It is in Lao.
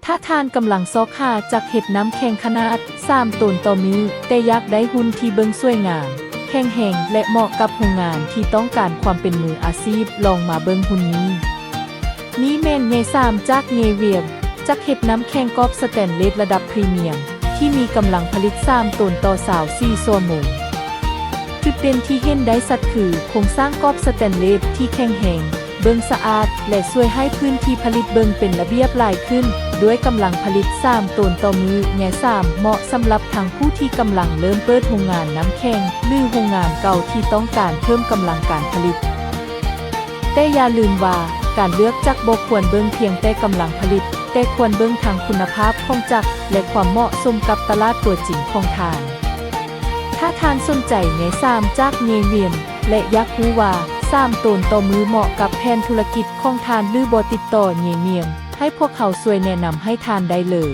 ຖ້າທ່ານກຳລັງຊອກຫາຈັກເຮັດນ້ຳແຂງຂະໜາດສາມໂຕນຕໍ່ມື້, ແຕ່ຢາກໄດ້ຮຸ່ນທີ່ເບິ່ງສວຍງາມ, ແຂງແຮງ ແລະ ເໝາະກັບໂຮງງານທີ່ຕ້ອງການຄວາມເປັນມືອາຊີບ, ລອງມາເບິ່ງຮຸ່ນນີ້. ນີ້ແມ່ນເງສາມຈາກເງວຽມ, ຈັກເຮັດນ້ຳແຂງກອບສະແຕນເລດລະດັບພຣີມຽມ ທີ່ມີກຳລັງຜະລິດສາມໂຕນຕໍ່ຊາວສີ່ຊົ່ວໂມງ. ຈຸດເດັ່ນທີ່ເຫັນໄດ້ຊັດຄືໂຄງສ້າງກອບສະແຕນເລດທີ່ແຂງແຮງ, ເບິ່ງສະອາດ ແລະ ຊ່ວຍໃຫ້ພື້ນທີ່ຜະລິດເບິ່ງເປັນລະບຽບຫຼາຍຂຶ້ນ. ດ້ວຍກຳລັງຜະລິດສາມໂຕນຕໍ່ມື້, ເງສາມເໝາະສຳລັບທັງຜູ້ທີ່ກຳລັງເລີ່ມເປີດໂຮງງານນ້ຳແຂງ ຫຼື ໂຮງງານເກົ່າທີ່ຕ້ອງການເພີ່ມກຳລັງການຜະລິດ. ແຕ່ຢ່າລືມວ່າ ການເລືອກຈັກບໍ່ຄວນເບິ່ງພຽງແຕ່ກຳລັງຜະລິດ, ແຕ່ຄວນເບິ່ງທັງຄຸນນະພາບຂອງຈັກ ແລະ ຄວາມເໝາະສົມກັບຕະຫຼາດຕົວຈິງຂອງທ່ານ. ຖ້າທ່ານສົນໃຈເງສາມຈາກເງວຽມ ແລະ ຢາກຮູ້ວ່າສາມໂຕນຕໍ່ມື້ເໝາະກັບແຜນທຸລະກິດຂອງທ່ານຫຼືບໍ່, ຕິດຕໍ່ເງວຽມ ໃຫ້ພວກເຮົາຊ່ວຍແນະນຳໃຫ້ທ່ານໄດ້ເລີຍ.